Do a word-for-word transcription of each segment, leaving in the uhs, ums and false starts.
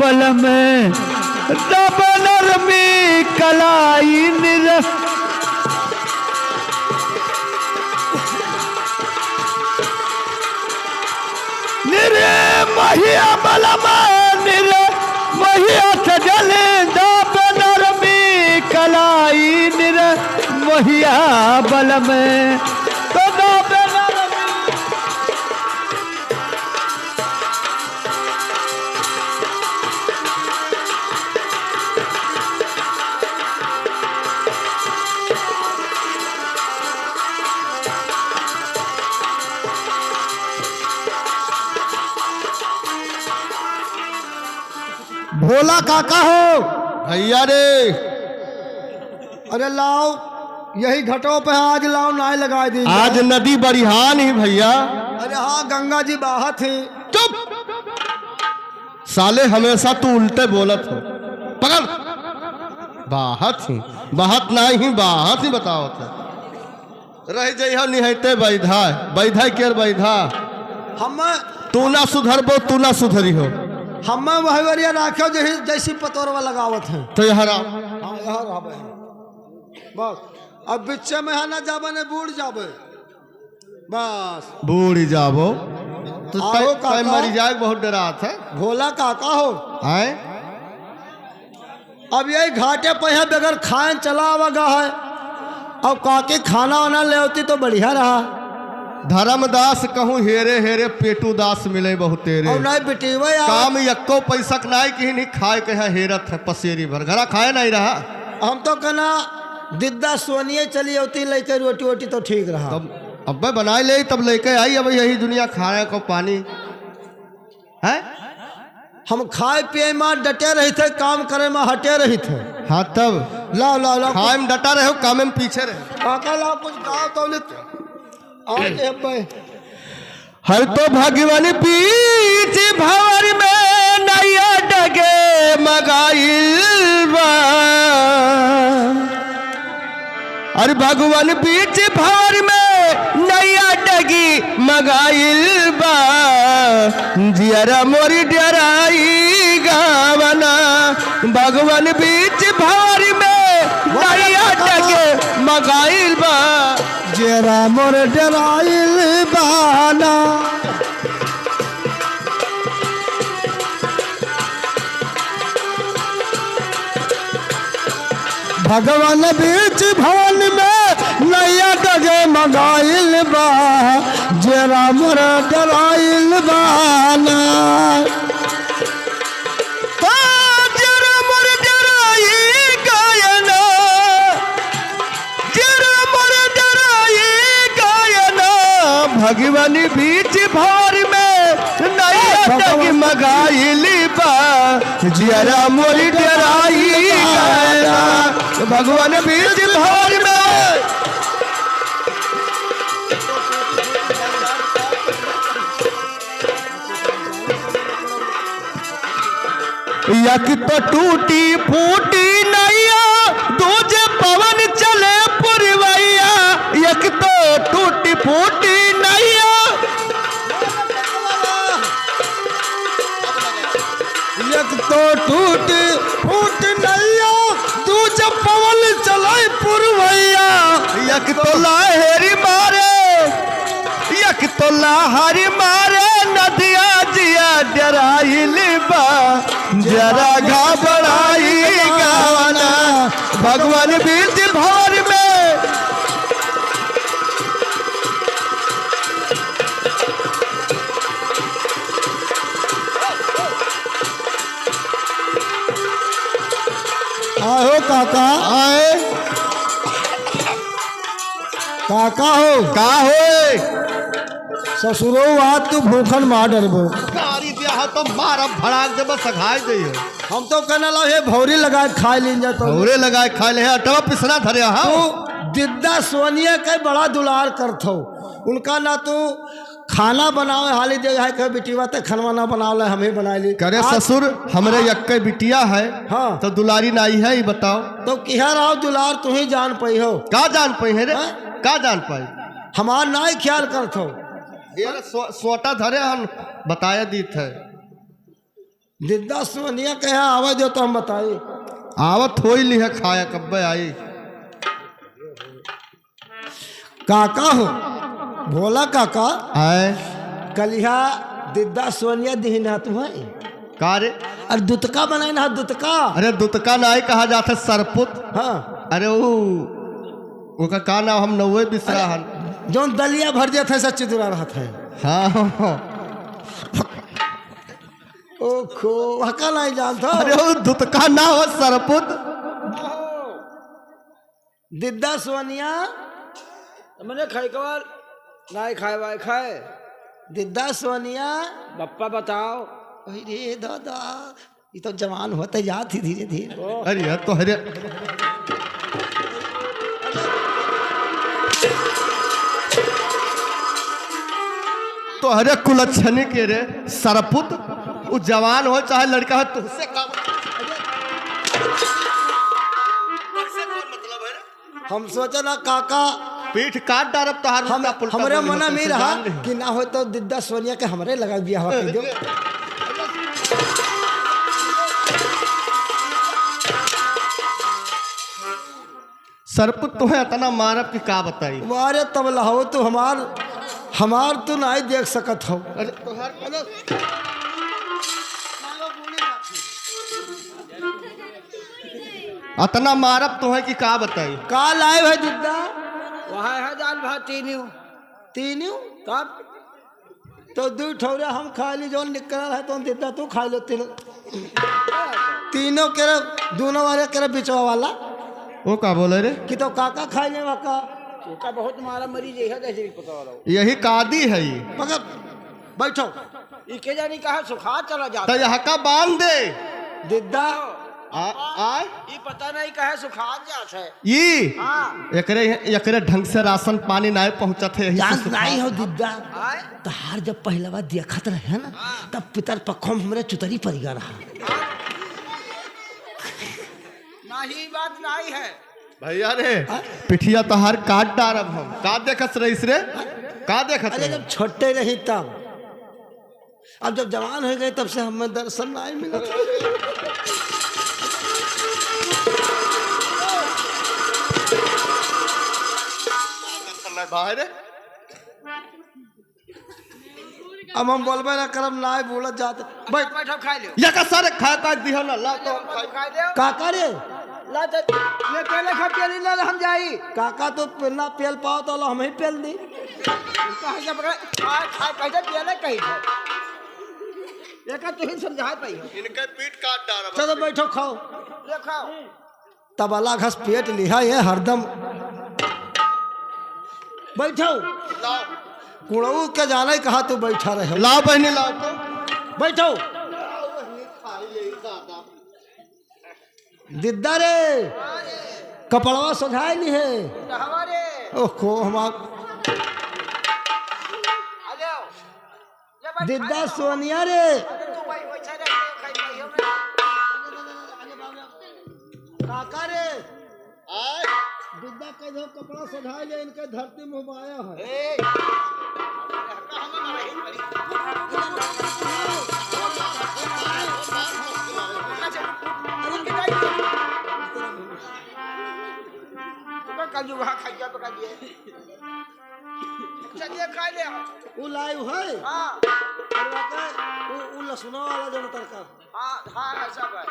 बलम दाब नरमी कलाई निर निर महिया बलम निर महिया सजल दाब नरमी कलाई निर महिया बलम तो दाब नरमी। भोला काका हो। भैया रे। अरे लाओ, यही घटो पे आज लाओ, नाय लगाए दी। आज नदी बड़िहान ही भैया। अरे हाँ, गंगा जी बाहत ही। चुप। साले हमेशा तू उल्टे बोलत हो। पकड़। बाहत ही, बाहत नाहीं ही, बाहत ही बतावत है। रह जइहो निहैते बैधा, बैधा केर बैधा। हम तू ना सुधरबो, तू ना सुधरी हो। हम वही वरिया राखो जही, जैसी पतोरवा लगावत है। तो यहाँ रहो। हाँ, यहाँ रहो भाई। बस, अब बिच्चे में है ना जाबे, ने बूड़ जाबे। बस। बूड़ जाबो। तो आओ तै, काका। तै मरी जाए, बहुत डरात है। भोला काका हो। आए? अब यही घाटे पे है, बगैर खाए चला आवा गा है। अब काकी खाना वाना ले होती तो बढ़िया रहा। धर्मदास कहूँ हेरे हेरे, पेटू दास मिले बहुत तेरे। और नहीं बिटिया यार। काम यक्को पैसा क नाई किहिन ही, खाए के है हेरत है पसेरी भर, घरा खाए नहीं रहा। हम तो कहना दिद्दा सोनिए चली होती लेके रोटी वोटी तो ठीक रहा। तब अब्बे बनाए ले, तब लेके आई, अब यही दुनिया खाए को पानी। हैं? हम खाए पिए में डटे रही थे, काम करे में हटे रही थे। हाँ, तब लाओ, लाओ, लाओ, खाए में डटा रहे हो, काम में पीछे रहे। काका लाओ, कुछ गाओ तो ले। आए के अब्बे। हर तो भगवान बीच भंवर में नैया डगे मगाइल बा। अरे भगवान बीच भंवर में नैया डगी मगाइल बा, जियरा मोरी डेराई गावना। भगवान बीच भंवर में नैया डगे मगाइल बा, जियरा मोर डेराइल बाना। भगवान बीच भंवर में नैया डगे मगाइल बा, जेरा मोर डराइल बाना। तो जेरा मोर डराई गयना, जेरा मोर डराई गयना, भगवान बीच भंवर में नैया डगमगाइल बा, जियरा मोर डराई गयना, भगवान बीच भंवर में। एक तो टूटी फूटी नैया, दूजे पवन चले पुरवैया। एक तो टूटी फूटी नैया, एक तो टूटी फूटी नैया, दूजे पवन चले पुरवैया। एक तो लहरी मारे, एक तो लहरी मारे नदिया, जिया डराइल बा, जरा घबराई गावना, भगवान बीच भंवर में। आहो काका। आए। काका हो। का होए? ससुरो, आज तू भूखन मार डरबो। गारी दिया है तो मारब, भड़ाक देबो, सघाई देइहो। हम तो कहना ला, हे भौरी लगाए खाए लीन जा तो। भौरे लगाए खाए ले, अटवा पिसना धरे, हाँ। तू दिद्दा सोनिया के बड़ा दुलार करत हो। उनका ना तू खाना बनावे हाली दे, है कहे बिटिया ते खनवा ना बनावे, हम ही बनाए ली। करे आज ससुर, हमरे हाँ। यक्के बिटिया है, हाँ। तो दुलारी नाई है, ई बताओ। तो किहा रहो दुलार, तू ही जान पइहो। का जान पइहे रे? हाँ? का जान पाई? हमार नाई ख्याल करत हो। ये सो-, सोटा धरे हम बताया दीत है। दिद्दा सोनिया कहे, "आवे दो तो हम बताई।" आवत होई लिहे खाए, कब्बे आई। काका हो, भोला काका। आए। कलिहा दिद्दा सोनिया दिहिन हा तुम्हें। का रे? अरे दुतका बनाइन हा, दुतका। अरे दुतका नाई कहा जात है, सरपुत। हाँ। अरे वो, ओका का नाम हम नौवे बिसरा हन। जौन दलिया भर जात है, सच्ची दुरा रहत है। हाँ, हाँ, हाँ। ओखो, हका नाई जानत हो। अरे वो दुतका ना हो, सरपुत। दिद्दा सोनिया। मने खाई कवाल, नाई खाए वाई खाए। दिद्दा सोनिया। बप्पा बताओ। अरे दादा, ये तो जवान होते जात ही धीरे धीरे। अरे यार, तोहरे, तोहरे कुलच्छनी के रे सरपुत, उ जवान हो चाहे लड़का हो, तुहसे का मतलब? हम सोचे ना काका, पीठ काट डारब तोहार हम, उल्टा पुल्टा हमरे बोली मना होता में से रहा जान ले। कि ना हो तो दिद्दा सोनिया के हमरे लगा बियाह कर दो। सरपुत तोहे अतना मारब कि का बताई। वारे तब लहो तू हमार, हमार तू नाई देख सकत हो। अरे तोहार अतना मारब तोहे कि का बताई। का लाए भाई दिद्दा? वहाँ है दाल भात तीनियो। तीनियो? तब? तो दू ठौरा हम खा ली, जौन निकल है तो दिद्दा तू खा लो तीनों। तीनों के रे, दोनों वाले के रे बिचवा वाला। वो का बोले रे? कि तो काका खाए ले वाका। ओका बहुत मारा मरी जे है, जैसे भी पता वाला हो। यही कादी है ये। मगर बैठो। ई के जानी कहाँ सुखा चला जाता तो है। यहाँ का बांध दे। दिद्दा। आ, आ? ई पता नहीं कहाँ सुखा जात है। ई? हाँ। एकरे, एकरे ढंग से राशन पानी नाय पहुँचत है, यही से जान सुखा नाई हो दिद्दा। आय? तहार जब पहलवा देखत रहे ना, हाँ। तब पितर पखों में हमरे चुतरी परिगा रहा। हाँ। नहीं, ई बात नहीं है। भैया रे, हाँ? पिठिया तोहार काट डारब हम। का देखत रहीस रे? का देखत अरे, रहे? जब छोटे रही तब। अब जब जवान हो गए, तब से हमें दर्शन नहीं मिला। बाहर है। अब हम बोलबे ना करब, ना बोलत जात। बैठ। बैठो, खाई लो। या का सारे खाए का दिहो ना, ला तो हम खाई। खाई लो। काका रे। ला तो, ये पहले खा पेली ना, हम जाई। काका तो ना पेल पाओ तो ला हम ही पेल दी। कहाँ से पकड़ा? खा, खा, कैसे पेले कहीं से? एका तू ही समझा पाई हो। इनके पीठ काट डाल। चलो बैठो, खाओ। ले खाओ। तबला घस पेट लिहा ये हरदम। बैठो। लाओ। कुड़ऊ के जाने कहा तू बैठा रहे। लाओ बहनी, लाओ तो। बैठो। दिद्दा रे, कपड़वा सोझाए लिहे। ओहो, हमार दिद्दा सोनिया रे। काका रे। आय। दिद्दा के जो कपड़ा सधाए ले, इनके धरती मुँह बाया है। ए। कल जो वहाँ खाइया पका दिए। चलिए, खाई ले आओ। उ लाइव है? हाँ। अरे, बाप रे, उ, उ लहसुना वाला जो तड़का। हाँ, हाँ, है, सब है।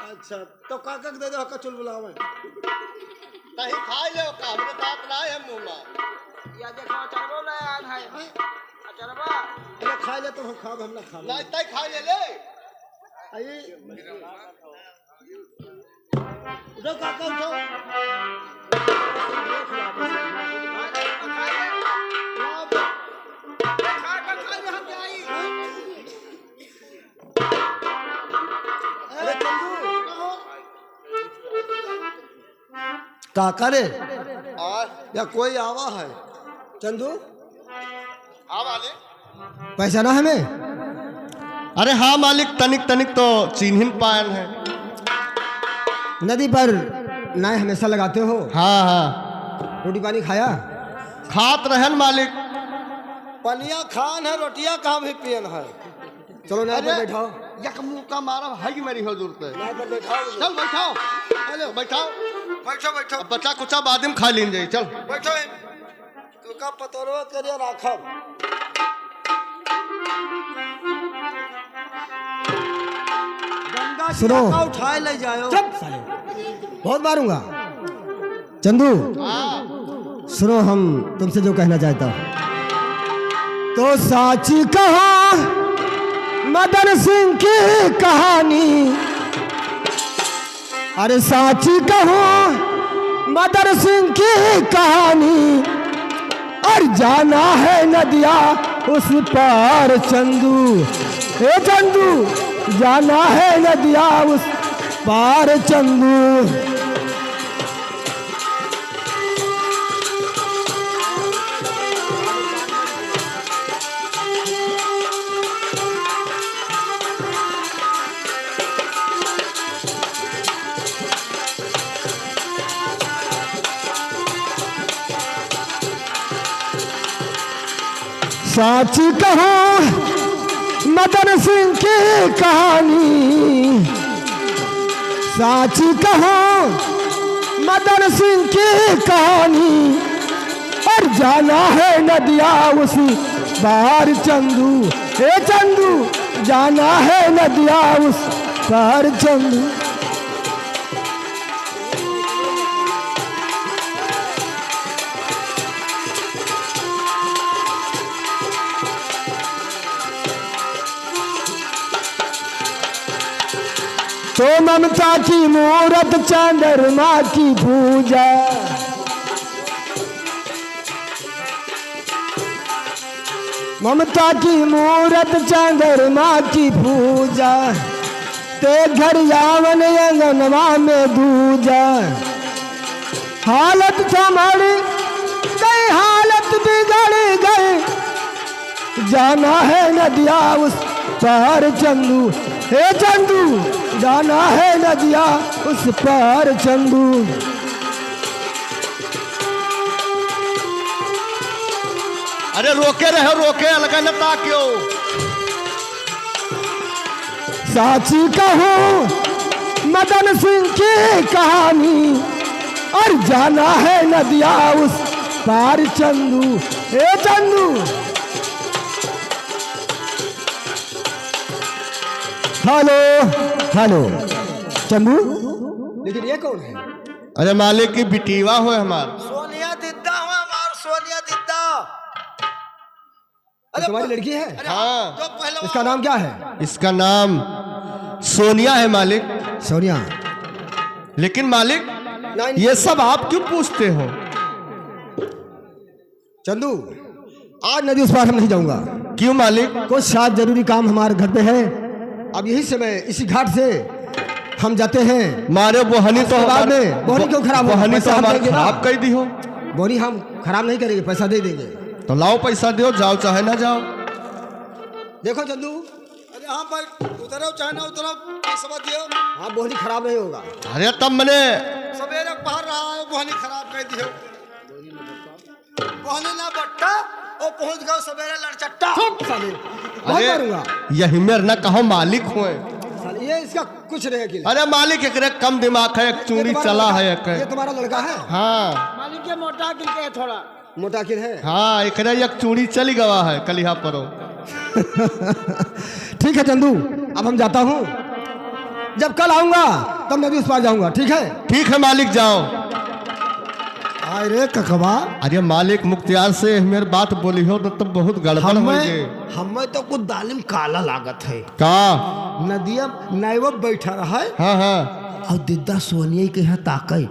अच्छा, तो काका के दे दो, हक्का चुलबुलावे। तही खाई ले, का हमरे बात ना है मुँह में। या देखो, अचरबो ले आन है। हैं? अचरबा। अरे, खाई ले, तो हम खाब, हम ना खाब। नहीं, तही खाई ले, ले। आई। उठो काका, उठो। अरे चंदू। काका रे, और? या कोई आवा है? चंदू? हाँ मालिक। पैसा ना हमें? अरे हाँ मालिक, तनिक तनिक तो चीन्हिन पायल है। नदी पर नाय हमेशा लगाते हो? हाँ, हाँ। रोटी पानी खाया? खात रहन मालिक। पनिया खान है, रोटिया कहाँ भी पियन है। चलो नाय पर अरे। बैठाओ। एक मुक्का मारब, हगि मरिहो दूर पे। नहीं तो बैठाओ। चल बैठाओ। हेलो। बैठाओ। बैठो, बैठो। अब बचा कुचा बाद में खा लीन जाई, चल। बैठो। तू का पतोरवा करिया राखब। गंगा जी सुनो। का उठाए ले जाओ। चुप साले। बहुत मारूंगा। चंदू, हाँ। सुनो, हम तुमसे जो कहना चाहता हूँ। तो साची कहो मदन सिंह की कहानी, अरे साची कहो मदन सिंह की कहानी, और जाना है नदिया उस पार चंदू, ए चंदू, जाना है नदिया उस पार चंदू। साच कहो मदन सिंह की कहानी, साच कहो मदन सिंह की कहानी, और जाना है नदिया उस पार चंदू, हे चंदू, जाना है नदिया उस पार चंदू। तो ममता की मूरत चंद्रमा की पूजा, ममता की मूरत चंद्रमा की पूजा, ते घर आवन अंगनवा में दूजा। हालत संभल गई, हालत बिगड़ गई, जाना है नदिया उस पार चंदू, हे चंदू, जाना है नदिया उस पार चंदू। अरे रोके रहो, रोके, अलग न ताकियो। साची कहूँ मदन सिंह की कहानी, और जाना है नदिया उस पार चंदू, ए चंदू। Hello, hello, Chandu. लेकिन ये कौन है? अरे मालिक की बिटीवा हो हमार। सोनिया दिद्दा हो हमार, सोनिया दिद्दा। अरे तुम्हारी प-, लड़की है? अरे हाँ। जो पहलवान इसका नाम क्या है? इसका नाम सोनिया है मालिक। सोनिया। लेकिन मालिक, नहीं। ये सब आप क्यों पूछते हो? चंदू, आज नदी उस पार हम नहीं जाऊंगा। क्यों मालिक? कुछ सात जरूरी काम हमारे घर पे है। अब यही समय इसी घाट से हम जाते हैं। मारे बोहनी तो उसके बाद हमार-, में बोहनी क्यों खराब होगा? बोहनी तो पैसा हम हमार देंगे ना। खराब कर दी हो। बोहनी हम खराब नहीं करेंगे, पैसा दे देंगे। तो लाओ पैसा दो, जाओ चाहे ना जाओ। देखो चंदू। अरे हाँ भाई, उतरो चाहे ना उतरो, पैसा दियो। हाँ, बोहनी खराब नहीं होगा। अरे तब मने सवेरे पहर रहा है, बोहनी खराब कर दियो। बोहनी ना बट्टा, और पहुंच गयो सवेरे लड़चट्टा। चुप साले, बहुत अरे, मारूंगा। यही मेर ना कहो मालिक होए। साले, ये इसका कुछ नहीं है कि अरे मालिक, एकरे कम दिमाग है, एक ये चूड़ी तुम्हारा चला लड़का, है, एक ये तुम्हारा लड़का है? हाँ। मालिक ये मोटा गिर के है थोड़ा। मोटा गिर है? हाँ, एकरे एक चूड़ी चली गवा है, कलिहा परो। ठीक है चंदू, अब हम जाता हूँ, जब कल आऊंगा तब नदी उस पार जाऊंगा, ठीक है? ठीक है मालिक, जाओ। आय रे ककबा। अरे मालिक मुख्तियार से मेर बात बोली हो तो तब बहुत गड़बड़ हो हमें, गए। हमें तो कुछ दालिम काला लागत है। का? नदिया नैवब बैठा रहा है। हाँ, हाँ। और दिद्दा सोनिया के यहाँ ताकई।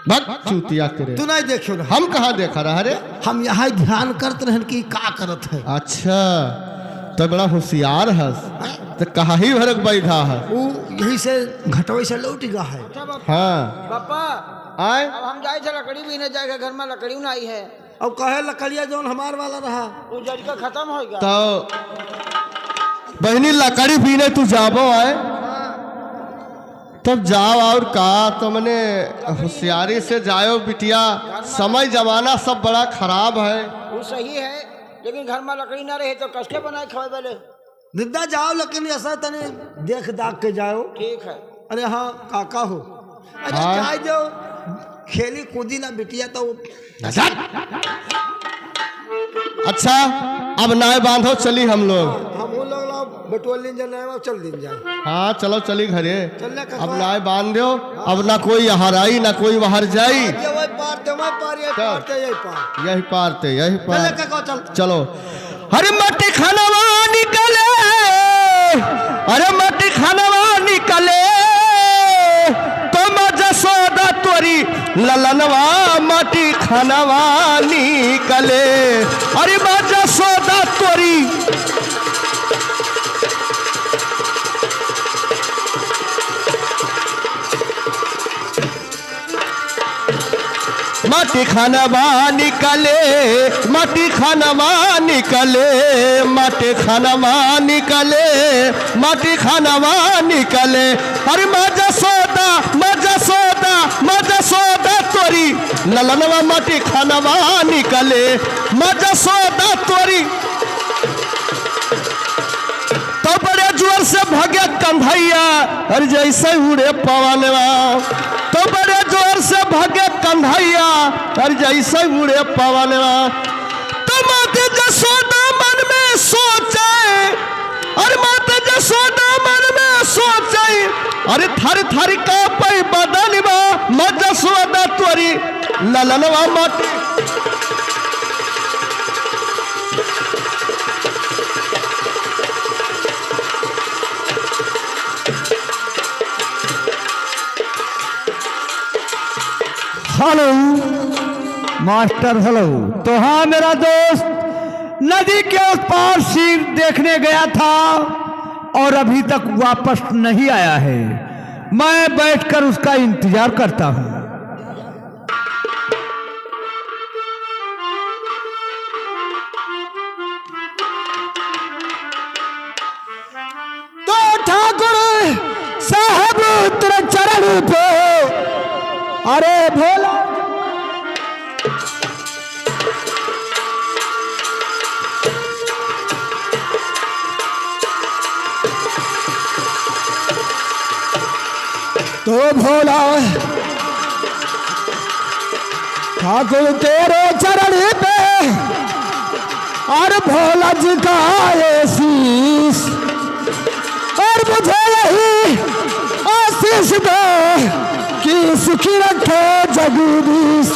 भक चूतिया करे। तू नहीं देखियो ना। हम कहाँ देखा रहा रे? हम यहाँ ध्यान करत रहन कि का करत है। अच्छा, तो बड़ा होशियार हस। हैं? तो कहा ही भरक बैठा है। वो यही से घटवे से लौट गया है। हाँ। पापा, आए? अब हम जाए थे लकड़ी बीने, जाए के घर में लकड़ी ना आई है। अब कहे लकड़िया जौन हमार वाला रहा। वो जड़ का खत्म हो गया। तो बहनी लकड़ी बीने तू जाबो आए? तब जाओ और का, तो मने होशियारी से जायो बिटिया, समय जमाना सब बड़ा खराब है। वो सही है, लेकिन घर में लकड़ी ना रहे तो कसके बनाए खावे वाले। दिद्दा जाओ, लेकिन ऐसा तनी देख दाख के जाओ। ठीक है। अरे हाँ, काका हो। अरे हाँ। जाए दो, खेली कूदी ना बिटिया तो। अच्छा, अब नाय बांधो, चली हम लोग। हम उन लोग ला बटोर लीन जाए, नाय चल दीन जाए। हाँ, चलो चली घरे। चल ले अब काका। नाय बांध दो, अब ना कोई यहाँ आई, ना कोई वहाँ जाई। ये वही पार ते, वही पार, यही चल। पार ते, यही पार। यही पार ते, यही चल पार। ले काका, चल। चलो। अरे मटी खनवा निकले, अरे मटी खनवा निकले, तो माँ जसोदा तोरी ललनवा मटी खनवा निकले। अरे माँ जसोदा तोरी मटी खनवा निकले, मटी खनवा निकले, मटी खनवा निकले, मटी खनवा निकले। अरे माँ जसोदा, माँ जसोदा, माँ जसोदा तोरी ललनवा मटी खनवा निकले, माँ जसोदा तोरी। तो बड़े जोर से भगे कन्हैया, अरे जैसे उड़े पवनवा। तो बड़े जोर से भगे कन्हैया, अरे जैसे उड़े पवनवा। तो माते जसोदा मन में सोचे, अरे माते जसोदा मन में सोचे, अरे थर थर कांपे बदनवा, माँ जसोदा तोरी ललनवा मटी। Hello master, hello. तो हाँ मेरा दोस्त, नदी के उस पार सिंह देखने गया था और अभी तक वापस नहीं आया है। मैं बैठकर उसका इंतजार करता हूँ। तो ठाकुर साहब तेरे चरण पे, अरे भोला। तो भोला ठाकुर तेरे चरण पे और भोला जी का ये शीश, और मुझे यही आशीष दे कि सुखी रखे जगदीश।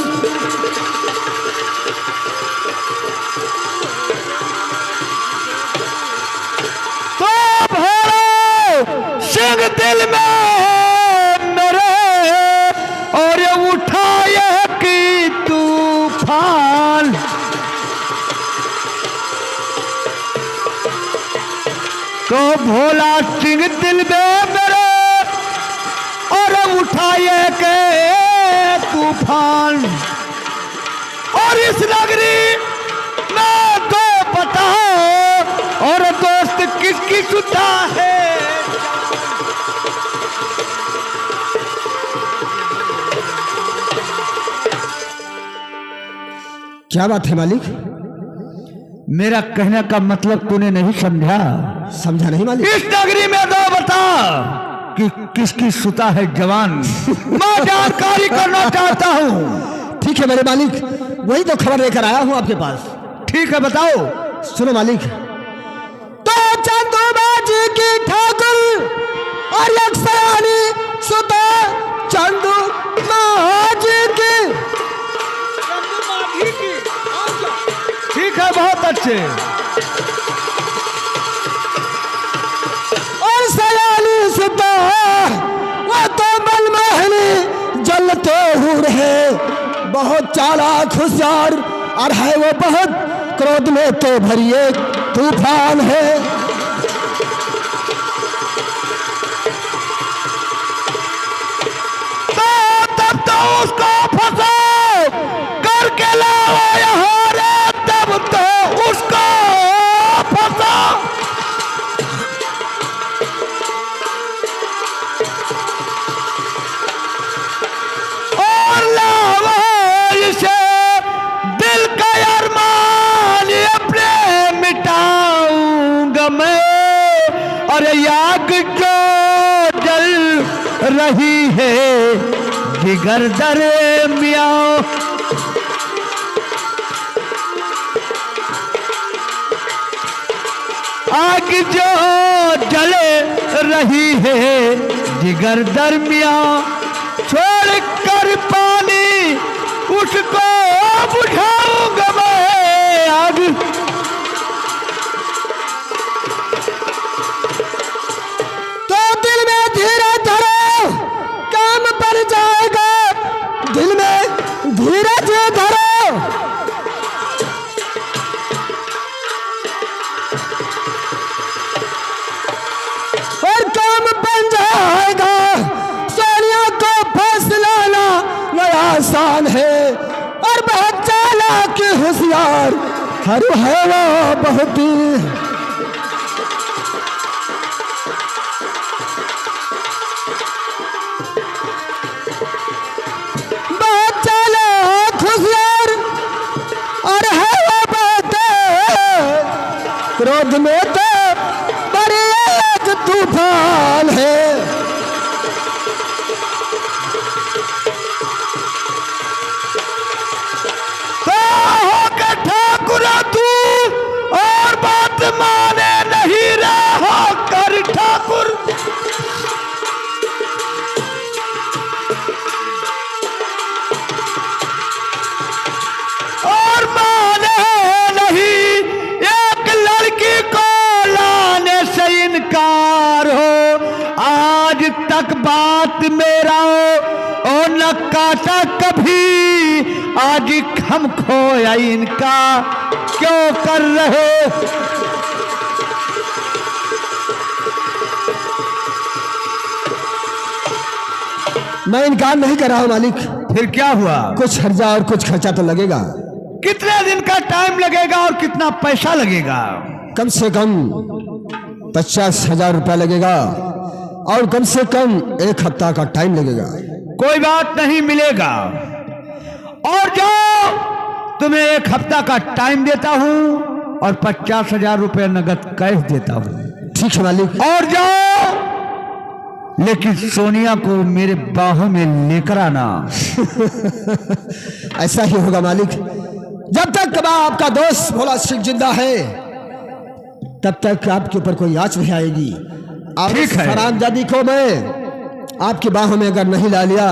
तो भोले सिंह दिल में मेरे और ये उठाए की तूफान। तो भोला सिंह दिल में मेरे और उठाए के तूफान। और इस नगरी में तो बताओ, और दोस्त किसकी सुता है? क्या बात है मालिक? मेरा कहने का मतलब तूने नहीं समझा। समझा नहीं मालिक। इस नगरी में तो बता कि किसकी सुता है जवान। मैं जानकारी करना चाहता हूँ। ठीक है मेरे मालिक, वही तो खबर लेकर आया हूँ आपके पास। ठीक है, बताओ। सुनो मालिक, तो चंदू माझी की ठाकुर और एक सयानी सुता चंदू माझी की। ठीक है, बहुत अच्छे। और सयानी सुता, वो तो मनमोहनी जलते हुए है, बहुत चालाक होशियार और है वो बहुत क्रोध में तो भरी एक तूफान है। तो तब तो उसको फंसाओ, करके लाओ यहाँ रे, तब तो उसको फंसाओ। और लावा इसे दिल का अरमान अपने मिटाऊंगा मैं। अरे आग जो जल रही है जिगर दरमियाँ, आग जो जल रही है जिगर दरमियाँ, छोड़ कर पानी उसको बुझाऊंगा मैं आग। तो दिल में धीरज धरो, काम बन जाएगा। दिल में धीरज धरो। और काम बन जाएगा। सोनिया को फैसला ना नया आसान है। और बहुत चालाक होशियार हर है वो बहुत। बहुत चालाक होशियार और है वो बहुत। क्रोध में तो बड़ी एक तूफान है। तो होकर ठाकुर तू और बात माने नहीं रे होकर ठाकुर। और माने नहीं एक लड़की को लाने से इनकार हो। आज तक बात मेरा ओ न काटा कभी, आज हम खोया इनका क्यों कर रहे। मैं इनकार नहीं कर रहा हूँ मालिक। फिर क्या हुआ? कुछ हर्जा और कुछ खर्चा तो लगेगा। कितने दिन का टाइम लगेगा और कितना पैसा लगेगा? कम से कम पचास हजार रुपया लगेगा और कम से कम एक हफ्ता का टाइम लगेगा। कोई बात नहीं, मिलेगा। और जाओ, तुम्हें एक हफ्ता का टाइम देता हूँ और पचास हजार रुपये नगद कैश देता हूँ। ठीक है मालिक। और जाओ, लेकिन सोनिया को मेरे बाहों में लेकर आना। ऐसा ही होगा मालिक। जब तक आपका दोस्त भोला सिंह जिंदा है, तब तक आपके ऊपर कोई आँच नहीं आएगी। और ठीक है। हरामजादी को मैं आपकी बाहों में अगर नहीं ला लिया,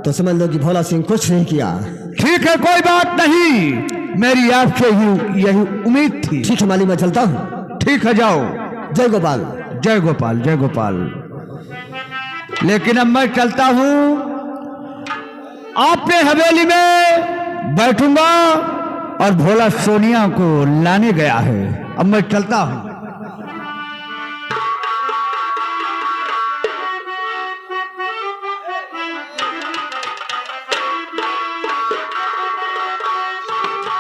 तो समझ लो कि भोला सिंह कुछ नहीं किया। ठीक है, कोई बात नहीं, मेरी आपसे ही यही उम्मीद थी। ठीक है मालिक, मैं चलता हूँ। ठीक है, जाओ। जय गोपाल। जय गोपाल, जय गोपाल। लेकिन अब मैं चलता हूँ, अपने हवेली में बैठूंगा और भोला सोनिया को लाने गया है। अब मैं चलता हूँ।